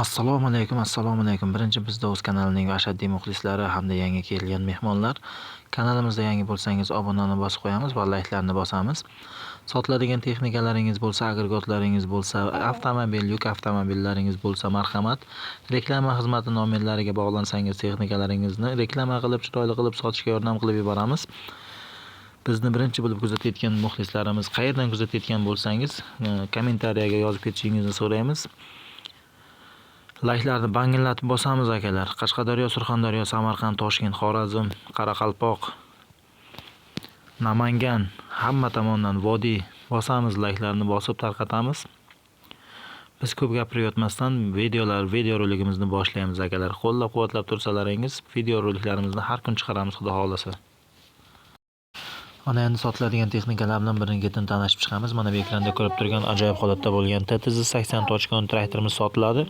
Assalomu alaykum, assalomu alaykum. Birinchi bizda o'z kanalining ashaddiy muxlislari hamda yangi kelgan mehmonlar. Kanalimizda yangi bo'lsangiz obunani bosib qo'yamiz va layklarni bosamiz. Sotiladigan texnikalaringiz bo'lsa, agregatlaringiz bo'lsa, avtomobil, yuk avtomobillaringiz bo'lsa, marhamat. Reklama xizmati nomerlariga bog'lansangiz texnikalaringizni reklama qilib, chiroyli qilib sotishga yordam qilib yuboramiz. Bizni birinchi bo'lib kuzatayotgan muxlislarimiz qayerdan kuzatayotgan bo'lsangiz, kommentariyaga yozib ketishingizni so'raymiz. Layklarni bangillatib bosamiz akalar. Qashqadaryo, Surxondaryo, Samarqand, Toshkent, Xorazm, Qoraqalpoq, Namangan, hamma tomondan vodiy bosamiz, layklarni bosib tarqatamiz. Biz ko'p gapirib yotmasdan videorolikimizni boshlaymiz akalar. Qo'llab-quvvatlab tursalaringiz, videoroliklarimizni har kun chiqaramiz, xudo xohlasa. Ana endi sotiladigan texnikalar bilan birin-ketin tanishib chiqamiz. Mana bu ekranda ko'rib turgan ajoyib holatda bo'lgan TTZ 80.10 traktorimiz sotiladi.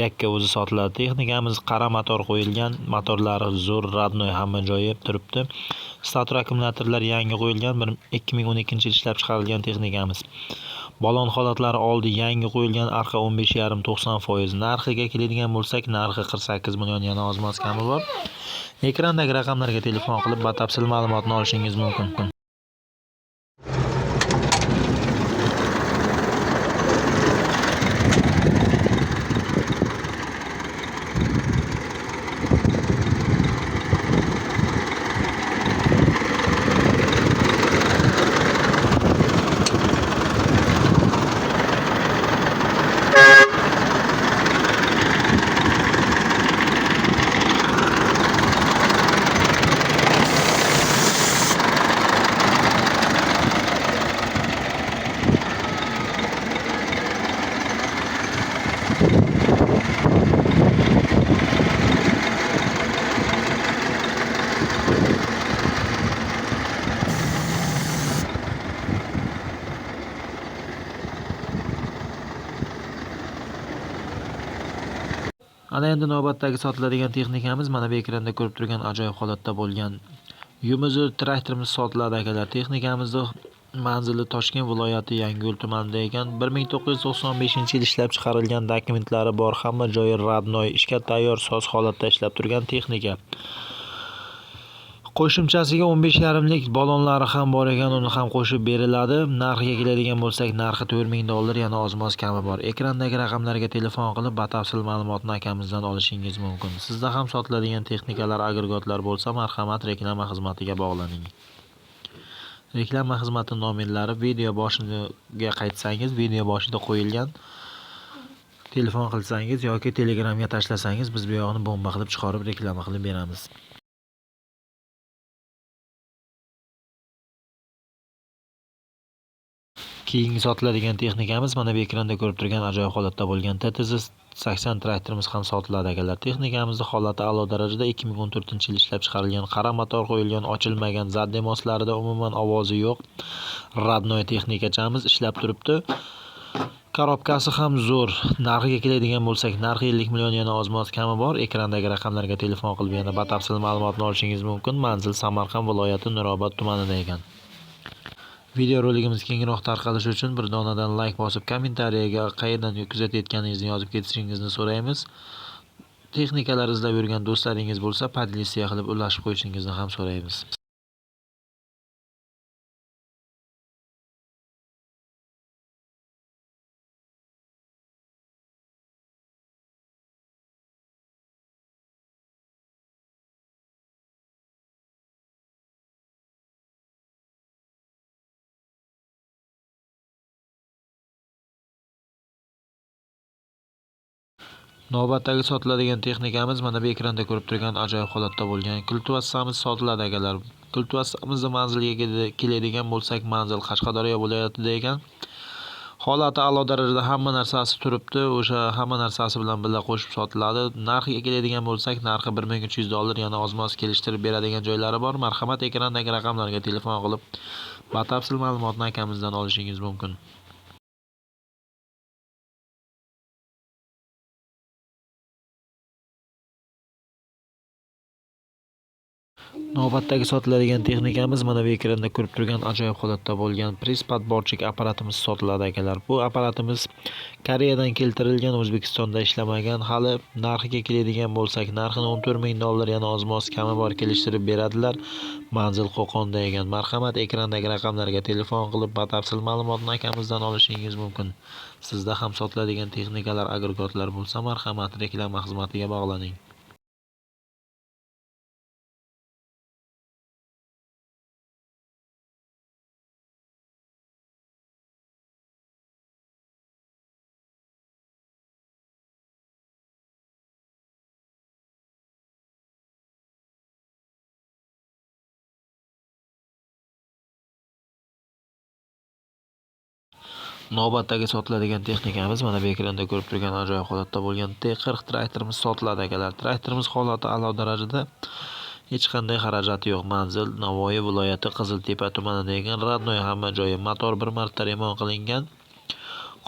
Yakka o'zi sotiladi. Texnikamiz qara motor qo'yilgan, motorlari zo'r, radnoy hamma joyi turibdi. Stator akkumulyatorlar yangi qo'yilgan, bir 2012 yil ishlab chiqarilgan texnikamiz. Balon holatlari oldi yangi qo'yilgan, arqa 15,5 90%. Narxiga keladigan bo'lsak, narxi 48 million, yana oz-moz kami bor. Ekrandagi raqamlarga telefon qilib batafsil ma'lumotni olishingiz mumkin. Ana endi navbatdagi sotiladigan texnikamiz mana bu ekranda ko'rib turgan ajoyib holatda bo'lgan Yumuzi traktorimiz sotiladi akalar. Texnikamizni manzili Toshkent viloyati Yangiyo'l tumanida ekan. 1995-yil ishlab chiqarilgan, dokumentlari bor, hamma joyi radnoy, ishga tayyor, soz holatda ishlab turgan texnika. Qo'shimchasiga 15,5lik balonlari ham bor ekan, uni ham qo'shib beriladi. Narxiga keladigan bo'lsak, narxi $4000, yana oz-moz kami bor. Ekrandagi raqamlarga telefon qilib batafsil ma'lumotni akamizdan olishingiz mumkin. Sizda ham sotiladigan texnikalar, agregatlar bo'lsa, marhamat, reklama xizmatiga bog'laning. Reklama xizmati nomerlari video boshiga qaytsangiz, video boshida qo'yilgan. Telefon qilsangiz yoki Telegramga tashlasangiz, biz bu yog'ini bomba qilib chiqarib reklama qilib beramiz. Keyingi sotiladigan texnikamiz mana bu ekranda ko'rib turgan ajoyib holatda bo'lgan TTZ 80 traktorimiz ham sotiladi akalar. Texnikamizning holati a'lo darajada, 2014-yil ishlab chiqarilgan, qara motor qo'yilgan, ochilmagan, zademoslarida umuman ovozi yo'q. Radnoy texnikachamiz ishlab turibdi. Korobkasi ham zo'r. Narxiga keladigan bo'lsak, narxi 50 million, yana oz-moz kami bor. Ekrandagi raqamlarga telefon qilib yana batafsil ma'lumotni olishingiz mumkin. Manzil Samarqand viloyati Nurobod tumanida ekan. Videorolikimiz kengroq tarqalishi uchun bir donadan like bosib, kommentariyaga qayerdan kuzatayotganingizni yozib ketishingizni so'raymiz. Texnikalar izlab yurgan do'stlaringiz bo'lsa, podlisiya qilib ulashib qo'yishingizni ham so'raymiz. Navbatdagi sotiladigan texnikamiz mana bu ekranda ko'rib turgan ajoyib holatda bo'lgan kultivatsiyamiz sotiladi akalar. Kultivatsiyamizni manziliga keladigan bo'lsak, manzil Qashqadaryo viloyatida ekan. Holati a'lo darajada, hamma narsasi turibdi, o'sha hamma narsasi bilan birga qo'shib sotiladi. Narxiga keladigan bo'lsak, narxi $1300, yana oz-moz kelishtirib beradigan joylari bor. Marhamat, ekrandagi raqamlarga telefon qilib batafsil ma'lumotni akamizdan olishingiz mumkin. Navbatdagi sotiladigan texnikamiz mana bu ekranda ko'rib turgan ajoyib holatda bo'lgan press подборщик apparatimiz sotiladi akalar. Bu apparatimiz Koreyadan keltirilgan, O'zbekistonda ishlamagan. Hali narxiga keladigan bo'lsak, narxini 14 ming dollar, yana oz-moz kami bor, kelishtirib beradilar. Manzil Qo'qonda ekan. Marhamat, ekrandagi raqamlarga telefon qilib batafsil ma'lumotni akamizdan olishingiz mumkin. Sizda ham sotiladigan texnikalar, agregatlar bo'lsa, marhamat, reklama xizmatiga bog'laning. Navbatdagi sotiladigan texnikamiz mana bu ekranda ko'rib turgan ajoyib holatda bo'lgan T40 traktorimiz sotiladi akalar. Traktorimiz holati a'lo darajada, hech qanday xarajati yo'q. Manzil Navoiy viloyati Qiziltepa tumanida ekan. Родной hamma joyi. Motor bir marta remont qilingan.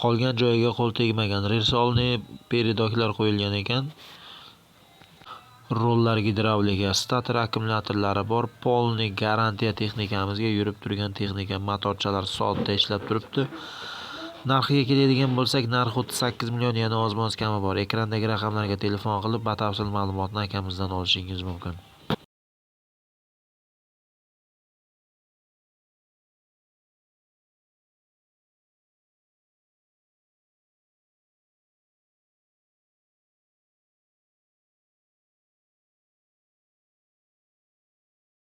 Qolgan joyiga qo'l tegmagan. Resolni передок lar qo'yilgan ekan. Rollar gidravlika, stator akkumulyatorlari bor. Полный garantiya texnikamizga, yurib turgan texnika, motorchalar soatda ishlab turibdi. Narxiga keladigan bo'lsak, narxi 38 million, yana oz-moz kami bor. Ekrandagi raqamlarga telefon qilib batafsil ma'lumotni akamizdan olishingiz mumkin.